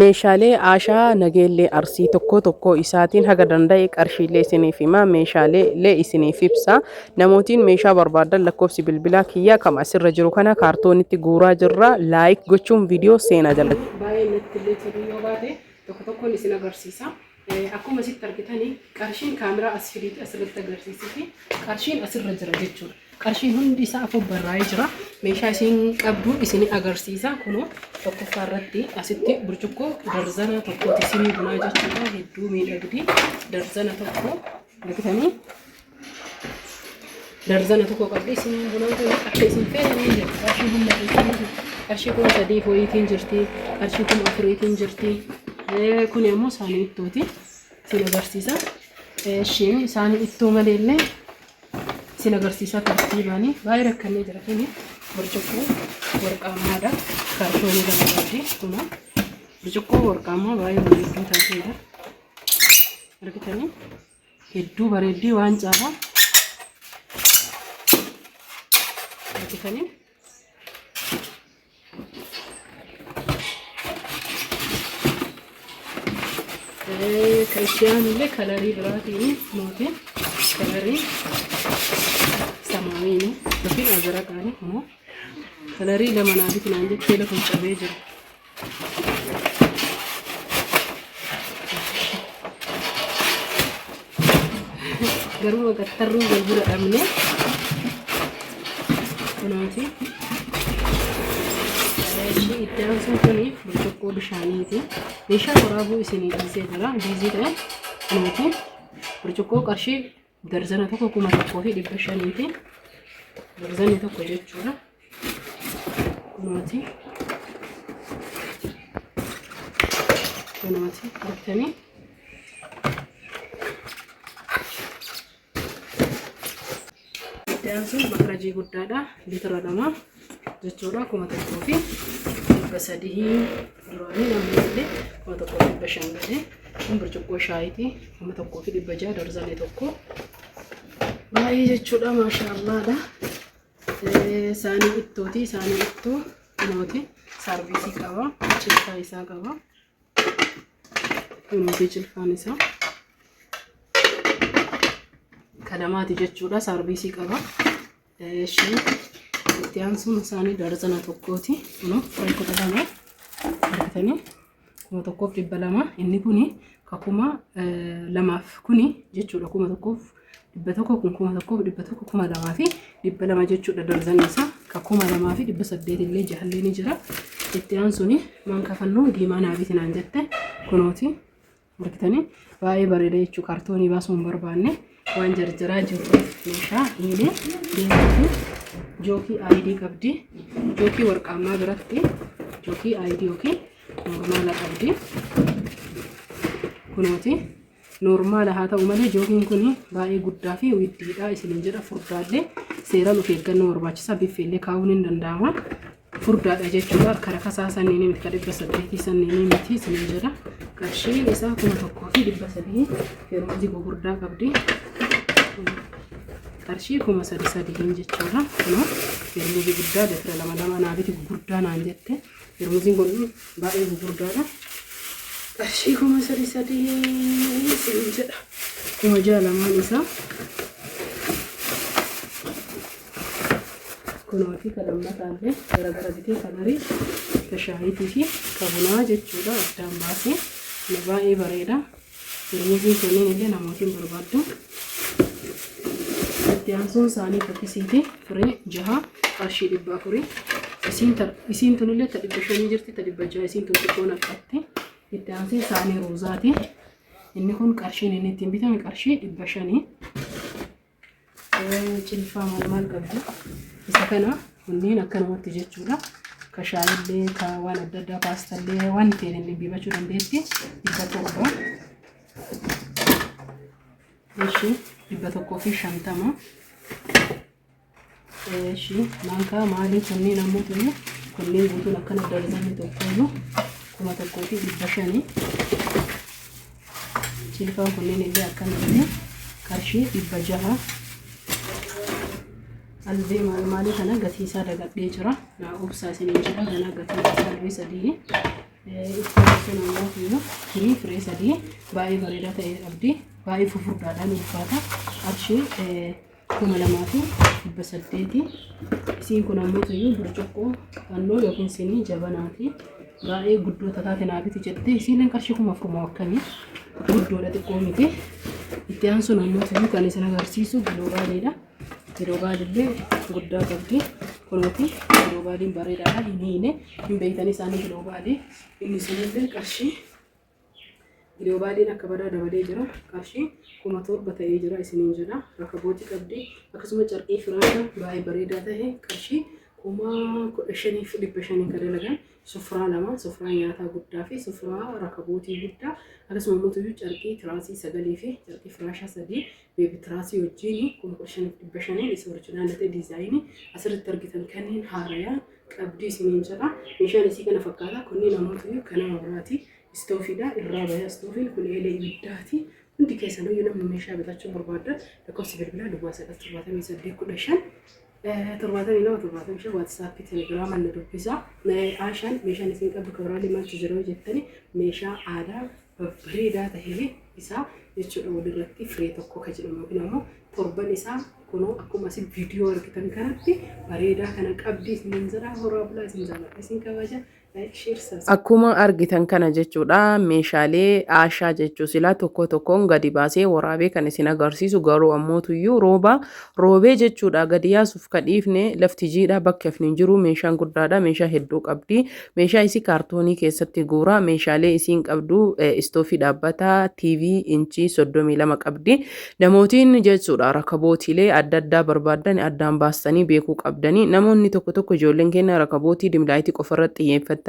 Meeshaalee Aashaa Nageellee Arsii tokkoo tokkoo isaatiin haga danda'e qarshiilee isiniif hima, meeshaalee illee isiniif ibsa. Namootiin meeshaa barbaadan lakkoofsi bilbilaa kiyyaa kama asirra jiru kana kaartoonitti guuraa jirra. Like gochuun viidiyoo seenaa jala. Baay'ee natti illee toluu yoo baate tokko tokkoon isin agarsiisa. Akkuma asitti argitani qarshiin kaameraa as fidiiti asirratti agarsiisiti. Qarshiin asirra jira jechuudha. Qarshiin hundi isaa afur barraa'ee jira. Meeshaa isin qabdu isin agarsiisa. Kunoo tokkoffaa irratti asitti burcuqqoo darzana tokkooti isinii bunaa jechuudha. Hedduu miidhagdi. Darzana tokko argitanii darzana tokko qabdi isiniin bunaa kun akka isin feetanii jirti. Qarshii humna keessanii qarshii 3000 wayiitiin jirti. Qarshii 4000tiin jirti. Kuni ammoo saanii ittooti. Isin agarsiisa. Ishiin isaanii ittoo malee illee isin agarsiisaa tartiibaanii baay'ee rakkannee jira kuni burcuqqoo warqaammaadha. Kaartoonii lama qabdi kunoo burcuqqoo warqaammaa baay'ee bareedduu taateedha. Argitanii hedduu bareeddii waan caalaa argitanii. Kan itti aanullee kalarii biraatiin kunooti. Kalarii samaawiini yookiin azraqaani kunoo. Kalarii lama naa biti naan jettee lafa cabee jira. Garuu gattarruu wal bira dhabne kunooti. Ishii itti aansuun kuni burcuqqoo bishaaniiti. Meeshaa waraabuu isinii dhiisee jira. Biizii ta'e kunooti. Burcuqqoo qarshii darzana tokko 1500ti. Darzanni tokko jechuudha. Kunooti. Kunooti argitanii. Itti aansuun makrajii guddaadha. Litira 2 jechuudha. 1300 duraanii namni illee 1500 galee. Kun burcuqqoo shaayiiti. 1600 darzanii tokko. Baay'ee jechuudha. Maashaa Allaadha. Saanii ittooti. Saanii ittoo kunooti. Saarviisii qaba. Cilfaa isaa qaba. Kunooti cilfaan isaa. Kalamaati jechuudha. Saarviisii qaba. Ishee itti aansuun isaanii darzana tokkooti. Kunoo firii 12 argitanii 1200 inni kuni ka 2000 kuni jechuudha 1100 kun 1100 2200 jechuudha darzanni isaa ka 2800 illee jahallee ni jira. Itti aansuun maankaa fannoo diimaa naa biti naan jette kunooti. Argitanii baay'ee bareeda jechuu kaartoonii baasuu hin barbaanne waan jarjaraa jiruuf meeshaa eelee deemtuu jookii ID qabdi. Jookii warqaammaa biratti jookii ID yookiin noormaala qabdi. Kunooti noormaala haa ta'u malee jookiin kun baay'ee guddaa fi widdiidha isiniin jedha furdaallee seeraan of eeggannoo barbaachisaa biffeellee kaa'uun hin danda'ama. Furdaadha jechuudha. Harka rakasaa sanniinii miti ka 800 sanniinii miti isiniin jedha. Qarshiin isaa 1300 feermuzii gugurdaa qabdi. Qarshii 3300 jechuudha. Kunoo feermuzii guddaa litira lama lama naa biti gugurdaa naan jette. Feermuziin kun baay'ee gugurdaadha. Qarshii 3300 isiniin jedha. 6000 lamaan isaa. Kunooti ka lammataallee gara gara bitee kalarii ka shaayiitii fi ka bunaa jechuudha addaan baasee na baay'ee bareeda. Firmuziin kunneen illee namootiin barbaaddu. Itti aansuun isaanii bokisiiti firee jaha qarshii 400. Isiin tunillee ta 500 jirti ta 600 isiin tun xiqqoo naqxatti. Itti aansee saanii ruuzaati. Inni kun qarshiin inni ittiin bitame qarshii 500. Cilfaa maal maal qabdi. Isa kana kunneen akkanumatti jechuudha. Ka shaayillee, ka waan adda addaa paastallee waan ta'e inni bibachuu dandeetti. 700. Ishi 150. Ishi maankaa maalii kunneen ammoo tuni kunneen guutuun akkana darzanii tokkooyyuu 1500. Cilfaan kunneen illee akkanatti qarshii 600. Albee maal maalii kana gatii isaa dagadhee jira. Naa obsaa isiniin jedha ganaa gatii isaa albee sadii. Itti aansuun ammoo iyyuu firii firee sadii baay'ee bareedaa ta'e qabdi. Baay'ee fufurdaadhaan ulfaata. Qarshii 2800. Isiin kun ammoo iyyuu burcuqqoo fannoo yookiin sinii jabanaati. Baay'ee guddoo taate naa biti jette. Isiin qarshii 4000 akkamii guddoodha, xiqqoo miti. Itti aansuun ammoo iyyuu kan isin agarsiisu giloobaaliidha. Giloobaalillee guddaa qabdi. Kunuuti giloobaaliin bareedaadha. Hin hiine hin beeytan isaanii giloobaalii. Inni sunillee qarshii giloobaaliin akka badaa dabalee jira. Qarshii 7000 ta'ee jira isiniin jedha. Rakabootii qabdi. Akkasuma carqii firaasha baay'ee bareedaa ta'e qarshii 15,500 kan dalagan sufraa lama, sufraa nyaataa guddaa fi sufraa rakabootii guddaa, akkasuma immoo carqii tiraasii sagalii fi carqii firaashaa sadii baby tiraasii wajjin 15,500 isa original ta'e diizaayinii asirratti argitan kanneen haarayaa qabdii isiniin jedha. Meeshaan isii kana fakkaata. Kunneen ammoo kana biraati. Istoofiidha. Irraa bayaa istoofiin kun eelee ibiddaati. Hundi keessaniyyuu namni meeshaa bitachuu barbaadan lakkoofsi bilbilaa 0978 15 72 75, WhatsAppii, Telegiraama na dubbisa. Aashaan meeshaan isin qabdu kabiraalee maaltu jira jettani, meeshaa aadaa babbareedaa tahee isaa jechuudha, walirratti firee tokko ka jedhamu yookiin ammoo torban isaa kunoo akkuma isin viidiyoo argitan kanatti bareedaa kana qabdi isiniin jedha. Horaa bulaa, isin jaalladha, isin kabaja. Like, share, subscribe. Akkuma argitan kana jechuudha, meeshaalee aashaa jechuu silaa tokko tokkoon gadi baasee waraabee kan isin agarsiisu, garuu ammootuyyuu rooba roobee jechuudha, gadi yaasuuf ka dhiifne, lafti jiidha, bakki hafni hin jiru. Meeshaan guddaadha, meeshaa hedduu qabdi. Meeshaa isii kaartoonii keessatti guura. Meeshaalee isiin qabdu istoofii dhaabbataa TV inchii 32 qabdi. Namootiin jechuudha rakabootiilee adda addaa barbaadan addaan baastanii beekuu qabdanii. Namoonni tokko tokko, ijoolleen keenya, rakabootii dim lightii qofa irratti xiyyeeffattanii,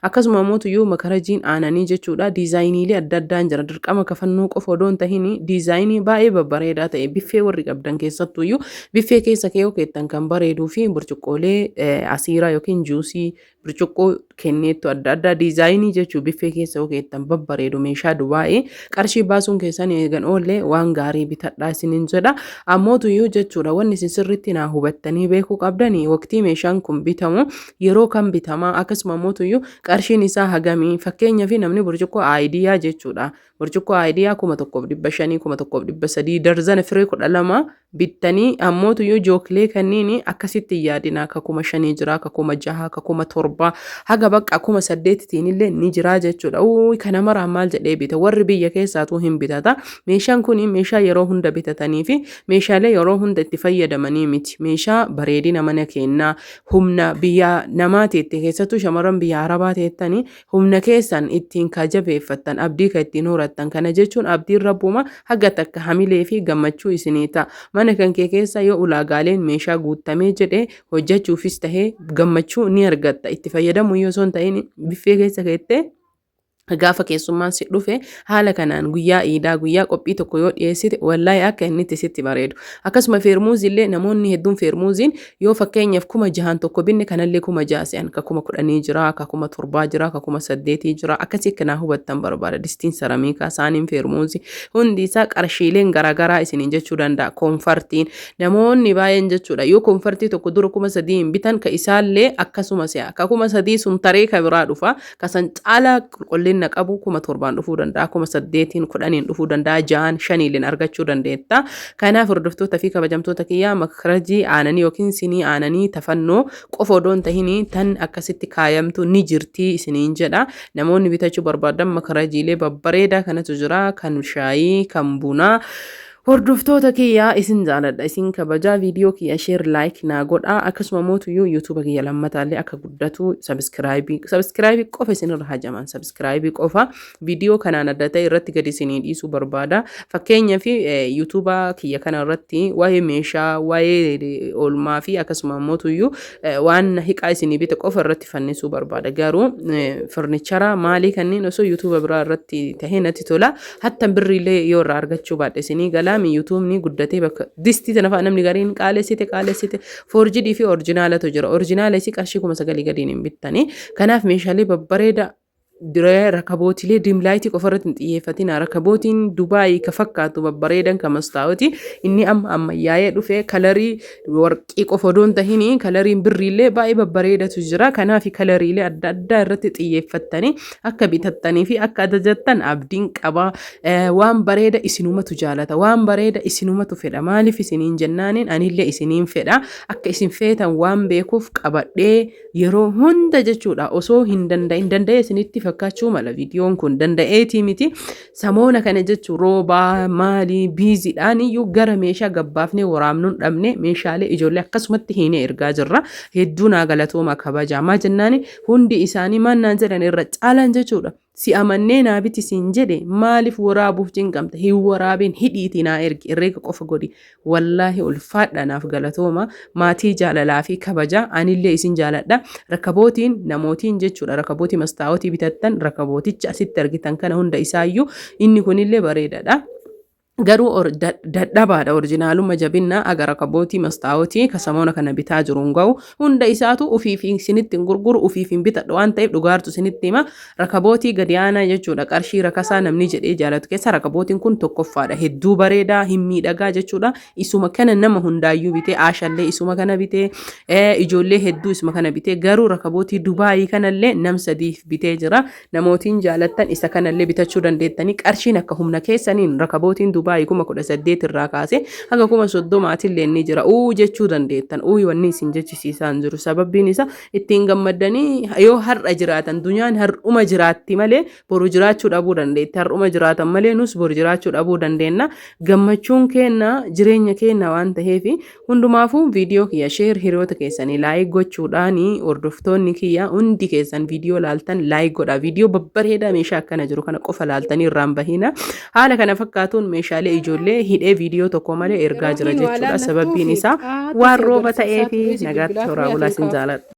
akkasuma immoo makarajiin aananii jechuudha diizaayiniilee adda addaan jira. Dirqama kafannoo qofa odoo hin tahin diizaayinii baay'ee babbareedaa ta'e biffee warri qabdan, keessattuyyuu biffee keessa keeyoo keettan kan bareeduu fi burcuqqoolee asiiraa yookiin juusii burcuqqoo kenneettu adda addaa diizaayinii jechuu biffee keessa yoo keettan babbareedu. Meeshaa Dubaa'ee qarshii baasuun keessan eegan oollee waan gaarii bitadhaa isiniin jedha. Ammootuyyuu jechuudha, wanni isin sirriitti naa hubattanii beekuu qabdanii, waqtii meeshaan kun bitamu yeroo kam bitamaa, akkasuma ammootuyyuu qarshiin isaa hagamii. Fakkeenyaaf namni burcuqqoo aayidiyaa jechuudha, burcuqqoo aayidiyaa 1500, 1300 darzana firee 12 bittanii, ammootuyyuu jookilee kanniin akkasitti hin yaadina. Ka 5000 jira, ka 6000, ka 7000, haga bakka 8000tiin illee ni jira jechuudha. Uuu, kana maraan maal jedhee bita? Warri biyya keessaatuu hin bitata. Meeshaan kun meeshaa yeroo hunda bitatanii fi meeshaalee yeroo hunda itti fayyadamanii miti. Meeshaa bareedina mana keenyaa, humna biyya namaa teette, keessattuu shamarran biyya arabaa teettanii, humna keessan ittiin ka jabeeffattan, abdii ka ittiin horattan. Kana jechuun abdiin rabbuma haga takka hamilee fi gammachuu isinii ta'a. Mana kan kee keessa yoo ulaagaaleen meeshaa guutamee jedhe, hojjechuufis tahee gammachuu ni argatta. Itti fayyadamuu yoo osoo hin ta'in biffee keessa keettee gaafa keessummaan si dhufe haala kanaan guyyaa iidaa, guyyaa qophii tokko yoo dhiyeessite, wallaahi akka inni itti sitti bareedu. Akkasuma feermuuzii illee, namoonni hedduun feermuuziin yoo fakkeenyaaf 6000 tokko binne, kanallee 6000 se'an. Ka 10,000 jira, ka 7000 jira, ka 8000 jira. Akkasii akka naa hubattan barbaada. Distiin saramiikaa, saaniin feermuuzii hundi isaa qarshiileen garaagaraa isiniin jechuu danda'a. Koonfartiin namoonni baay'een jechuudha yoo koonfartii tokko dura 3000 hin bitan, ka isaallee akkasuma se'a. Ka 3000 sun taree ka biraa dhufa, kasan caalaa qulqullina qabu 7000 dhufuu danda'a, 8000, 10,000 dhufuu danda'a, ja'an shaniileen argachuu dandeetta. Kanaaf hordoftoota fi kabajamtoota kiyyaa, makarajii aananii yookiin sinii aananii tafannoo qofa odoo hin tahin tan akkasitti kaayamtu ni jirti isiniin jedha. Namoonni bitachuu barbaadan makarajiilee babbareedaa kanatu jira, kan shaayii, kan bunaa. Hordoftoota kiyyaa, isin jaaladha, isin kabajaa. Viidiyoo kiyya share, like naa godha. Akkasuma mootuyyuu YouTubea kiyya lammataallee akka guddatu subscribeii, subscribeii qofa isinirra hajaman, subscribeii qofa. Viidiyoo kanaan adda ta'e irratti gadi isinii dhiisuu barbaada. Fakkeenyaaf YouTubea kiyya kana irratti waa'ee meeshaa, waa'ee oolmaa fi akkasuma mootuyyuu waan hiqaa isinii bite qofa irratti fannisuu barbaada. Garuu furniture maalii kanneen osoo YouTubea biraa irratti tahee natti tola. Hatta birriillee yoo irraa argachuu baadhe isinii galaami. YouTubeni guddatee bakka distii tana fa'a namni gariin qaalessite qaalessite. Foorjidii fi orjinaalatu jira. Orjinaala isii qarshii 9000 gadiin hin bittanii. Kanaaf meeshaalee babbareeda Rakabootilee dim light qofa irratti hin xiyyeeffatina. Rakabootiin Dubaayii ka fakkaatu babbareedan ka mastaawoti inni amma ammayyaa'ee dhufe kalarii warqii qofa odoo hin tahin kalariin birriillee baay'ee babbareedatu jira. Kanaaf kalariilee adda addaa irratti xiyyeeffattanii akka bitattanii fi akka ajajattan abdiin qaba. Waan bareeda isinumatu jaalata. Waan bareeda isinumatu fedha. Maaliif isiniin jennaaniin anillee isiniin fedha. Akka isin feetan waan beekuuf qabadhee yeroo hunda jechuudha osoo hin danda'in danda'ee isinitti fakkaachuu mala. Viidiyoon kun danda'eetii miti. Samoona kana jechuun roobaa maalii biiziidhaan iyyuu gara meeshaa gabbaafnee waraabnuun dhabne meeshaalee ijoollee akkasumatti hiinee ergaa jirra. Hedduu naa galatooma kabajaa. Maa jennaani hundi isaanii maal naan jedhan irra caalaan jechuudha. Si amannee naa biti siin jedhe, maaliif waraabuuf cinqamta? Hin waraabin, hidhiitii naa ergi, herreega qofa godhi. Wallaahi ulfaadha, naaf galatooma, maatii jaalalaa fi kabaja. Anillee isin jaaladha. Rakabootiin namootiin jechuudha, rakabootii mastaawotii bitattan, rakabooticha asitti argitan kana hunda isaayyuu inni kunillee bareedaadha. Garuu dadhabaadha, orjinaaluma jabinna aga rakabootii mastaawotii ka samoona kana bitaa jiru hin ga'u. Hunda isaatu ufiif isinitti hin gurguru, ufiif hin bitadhu waan ta'eef dhugaartu isinitti hima. Rakabootii gadi aanaa jechuudha, qarshii rakasaa namni jedhee jaalatu keessa rakabootiin kun tokkoffaadha. Hedduu bareedaa, hin miidhagaa jechuudha. Isuma kana nama hundaayyuu bitee, aashallee isuma kana bitee, ijoollee hedduu isuma kana bitee. Garuu rakabootii Dubaayii kanallee nam sadiif bitee jira. Namootiin jaalattan isa kanallee bitachuu dandeettanii, qarshiin akka humna keessaniin rakabootiin Dubaayii 18,000 irraa kaasee haga 30,000tillee ni jira. Uu jechuu dandeettan. Uu wanni isin jechisiisaa hin jiru. Sababbiin isaa ittiin gammaddanii yoo har'a jiraatan, dunyaan har'uma jiraatti malee boru jiraachuu dhabuu dandeetti. Har'uma jiraatan malee nus boru jiraachuu dhabuu dandeenya. Gammachuun keenna jireenya keenna waan ta'eef hundumaafuu viidiyoo kiyya share, hiriyoota keessanii like gochuudhaan, hordoftoonni kiyya hundi keessan viidiyoo laaltan like godha. Viidiyoo babbareedaa meeshaa akkana jiru kana qofa laaltanii irraan bahina. Haala kana fakkaatuun meeshaalee ijoollee hidhee viidiyoo tokko malee ergaa jira jechuudha. Sababbiin isaa waan rooba ta'eef. Nagaatti horaa bulaa, isin jaaladha.